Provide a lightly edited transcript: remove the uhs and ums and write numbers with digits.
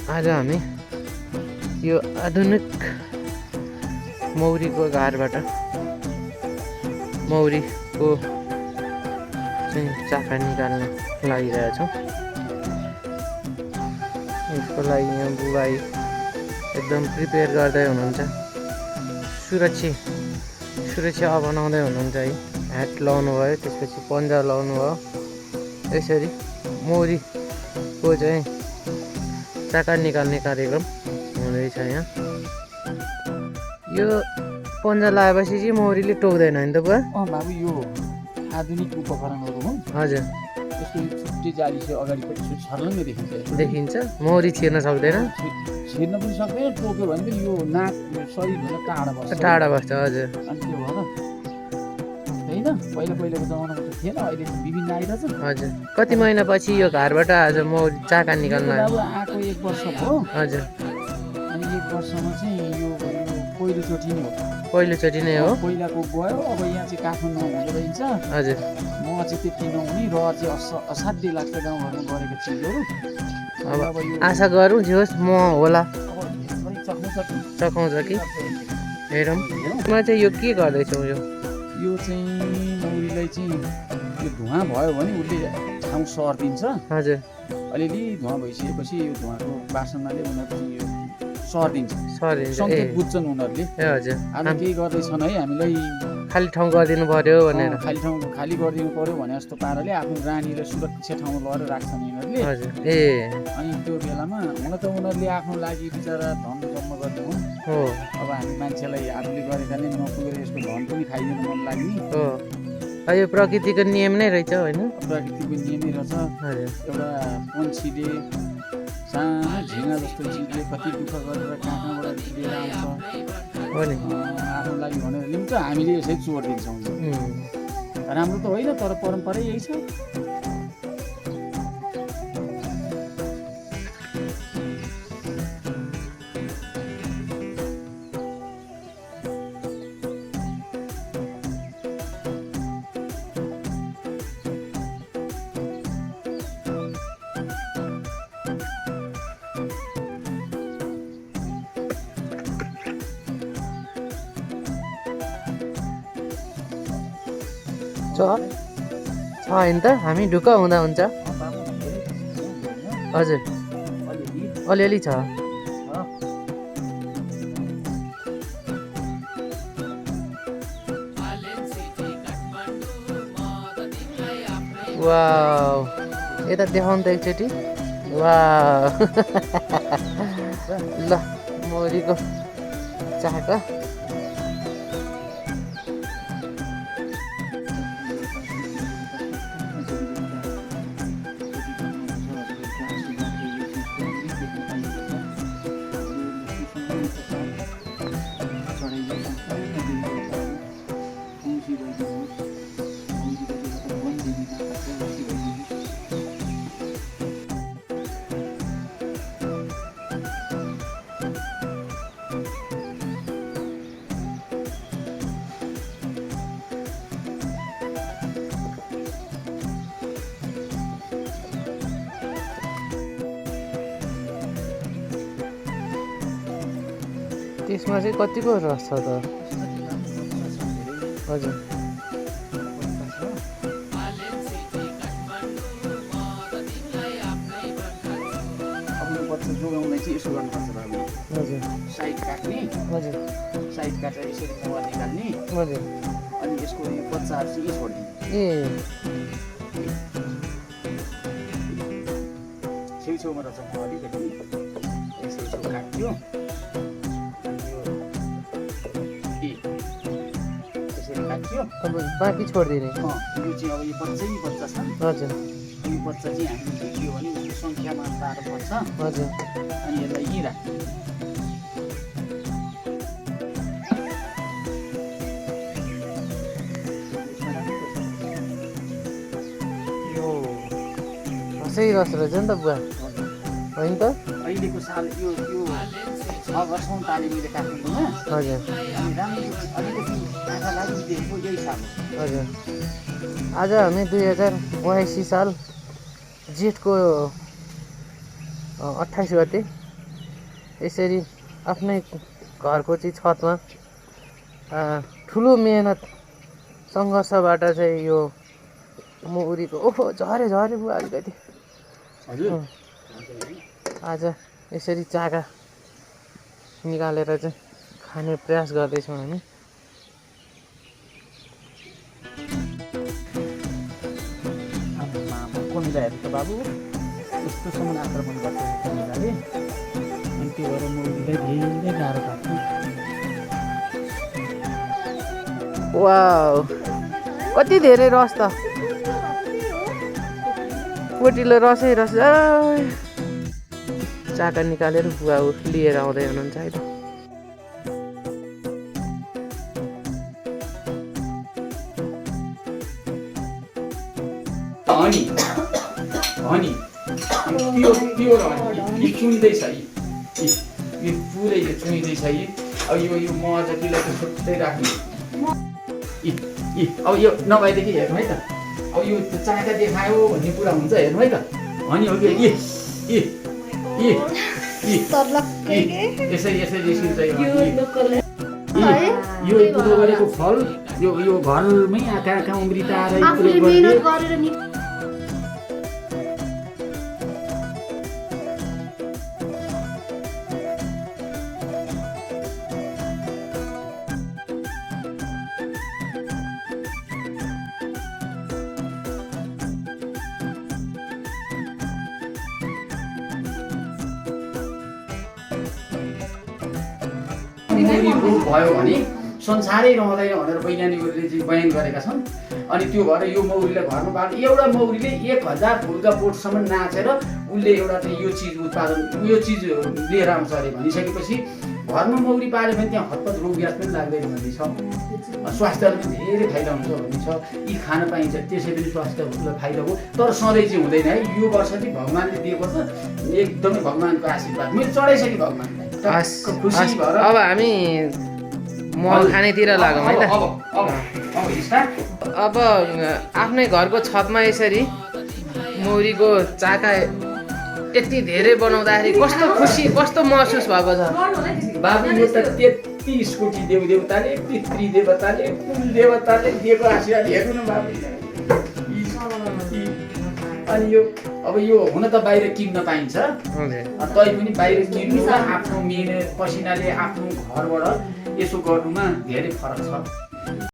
आज हामी यो आधुनिक मौरीको घारबाट मौरीको चाहिँ चाका निकाल्न लागिरहेछौँ। यसको लागि यहाँ बुबाई एकदम प्रिपेयर गर्दै हुनुहुन्छ, सुरक्षा बनाउँदै हुनुहुन्छ है। ह्याट लाउनु भयो, त्यसपछि पन्जा लाउनु भयो। यसरी मौरीको चाहिँ चाका निकाल्ने कार्यक्रम हुँदैछ यहाँ। यो पन्जा लगाएपछि चाहिँ मौरीले टोक्दैन नि त बुवा? बाबु यो आधुनिक उपकरणहरू हो। हजुर, यसको छुट्टी जाली चाहिँ अगाडिपट्टि छर्लङ्गै देखिन्छ। मौरी छिर्न सक्दैन, छिर्न पनि सक्दैन। टोक्यो भने पनि यो नाक शरीरभन्दा टाढा बस्छ। हजुर, अनि त्यो भएर होइन, पहिलाको जमानामा त थिएन, अहिले त विभिन्न आइरहेछ। हजुर, कति महिनापछि यो घरबाट आज मौरी चाका निकाल्न अब आएको 1 वर्ष भयो। हजुर, अनि 1 वर्षमा चाहिँ यो पहिलोचोटि नै हो। पहिलोचोटि नै हो। पहिलाको गयो, अब यहाँ चाहिँ काठमाडौँ हुँदो रहेछ। हजुर, म चाहिँ त्यति नहुने र चाहिँ असाध्यै लाग्छ गाउँघरमा गरेको चिजहरू। अब आशा गरौँ जे होस् म होला, चखाउँछ कि हेरौँ। म चाहिँ यो के गर्दैछौँ? यो चाहिँ मौरीलाई चाहिँ यो धुवा भयो भने उसले ठाउँ सर्दिन्छ। हजुर, अलिअलि धुवा भइसकेपछि यो धुवाको बासनाले उनीहरू चाहिँ यो सर्दिन्छ, सर सङ्केत बुझ्छन् उनीहरूले। ए हजुर, आज केही गर्दैछन् है, हामीलाई खाली ठाउँ गरिदिनु पर्यो भनेर। खाली ठाउँ खाली गरिदिनु पर्यो भने जस्तो पाराले आफ्नो रानीलाई सुरक्षित ठाउँमा लगेर राख्छन् यिनीहरूले। हजुर, ए अनि त्यो बेलामा हुन त उनीहरूले आफ्नो लागि बिचरा धन जम्मा गर्ने हुन्। हो, अब हामी मान्छेलाई आफूले गरेका नै नपुगेर यसको धन पनि खाइदिनु मन लाग्ने हो। यो प्रकृतिको नियम नै रहेछ होइन? प्रकृतिको नियमै रहेछ। हजुर, एउटा पन्छीले सानो झिँगा जस्तो चिजले कति दुःख गरेर कहाँबाट लिएर आउँछ हो नि। आफ्नो लागि भनेर ल्याउँछ, हामीले यसै चोरिदिन्छौँ। राम्रो त होइन, तर परम्परै यही छ। छ होइन त, हामी ढुक्क हुँदा हुन्छ। हजुर, अलिअलि छ। वाउ, यता देखाउनु त एकचोटि। वाउ ल, मौरीको चाका। त्यसमा चाहिँ कतिको रस छ त? हजुर, जोगाउनलाई चाहिँ यसो गर्नुपर्छ बाबु। हजुर, साइड काट्ने, हजुर, साइड काटेर यसरी मोवा निकाल्ने, हजुर। अनि यसको यो बच्चाहरू चाहिँ यही छोडिदिने। ए छेउछेउमा रहेछ म अलिकति यसो काट्यो, यसरी काट्यो। अब बाँकी छोडिदिने। यो चाहिँ अब यो बच्चा छ। हजुर, यो बच्चा चाहिँ हामीले देख्यो भने उसको सङ्ख्यामा तार पर्छ। हजुर, अनि यसलाई यहीँ राख्यो। यो रसै रस रहेछ नि त बुवा, होइन त? अहिलेको साल यो 6 वर्षौँ तालिमले काठमाडौँमा। हजुर, अनि राम्रो अलिकति आँखा लागि देखेको यही साल हो। हजुर। आज हामी 2082 साल जेठको 28 गते यसरी आफ्नै घरको चाहिँ छतमा ठुलो मेहनत सङ्घर्षबाट चाहिँ यो मौरीको ओहो झरे बुवा अलिकति हजुर आज यसरी चाका निकालेर चाहिँ खाने प्रयास गर्दैछौँ हामी। कमिलाहरू त बाबु यस्तोसम्म आक्रमण गर्छ कमिलाले, अनि त्यो भएर मौरीलाई धेरै गाह्रो पर्छ। वाउ कति धेरै रस त, पोटिलो रसै रस। चाका निकालेर बुवा लिएर आउँदै हुनुहुन्छ है त। हनी हनी प्योर हनी चुइँदैछ यो पुरै यो चुइँदैछ अब यो मजाले त छुट्टै राख्नु अब यो नभएदेखि हेर्नु है त, अब यो चाका देखायो भन्ने कुरा हुन्छ हेर्नु है त। हनी हो कि यसरी निस्किन्छ यो कुरो गरेको फल यो घरमै कहाँ उम्रिताएर भयो भने संसारै रहँदैन भनेर वैज्ञानिकहरूले चाहिँ बयान गरेका छन्। अनि त्यो भएर यो मौरीलाई घरमा पाल्नु, एउटा मौरीले 1000 फुलका बोटसम्म नाचेर उसले एउटा चाहिँ यो चिज उत्पादन यो चिज लिएर आउँछ अरे भनिसकेपछि घरमा मौरी पाल्यो भने त्यहाँ हतपत रोग ग्यास पनि लाग्दैन भन्ने छ, स्वास्थ्यलाई पनि धेरै फाइदा हुन्छ भन्ने छ। यी खान पाइन्छ त्यसै पनि स्वास्थ्यलाई फाइदा हो, तर सधैँ चाहिँ हुँदैन है। यो वर्ष चाहिँ भगवान्ले दिएको छ एकदमै भगवान्को आशीर्वाद, मैले चढाइसकेँ भगवान्लाई। खुसी भएर अब हामी मल खानेतिर लागौँ है त। अब आफ्नै घरको छतमा यसरी मौरीको चाका यति धेरै बनाउँदाखेरि कस्तो खुसी कस्तो महसुस भएको छ बाबु। यो त 33 कोटी देवदेवताले पितृदेवताले कुलदेवताले दिएको आशीर्वाद हेर्नु न बाबु। अनि यो अब यो हुन त बाहिर किन्न पाइन्छ, तै पनि बाहिर किन्नु र आफ्नो मेहनत पसिनाले आफ्नो घरबाट यसो गर्नुमा धेरै फरक छ।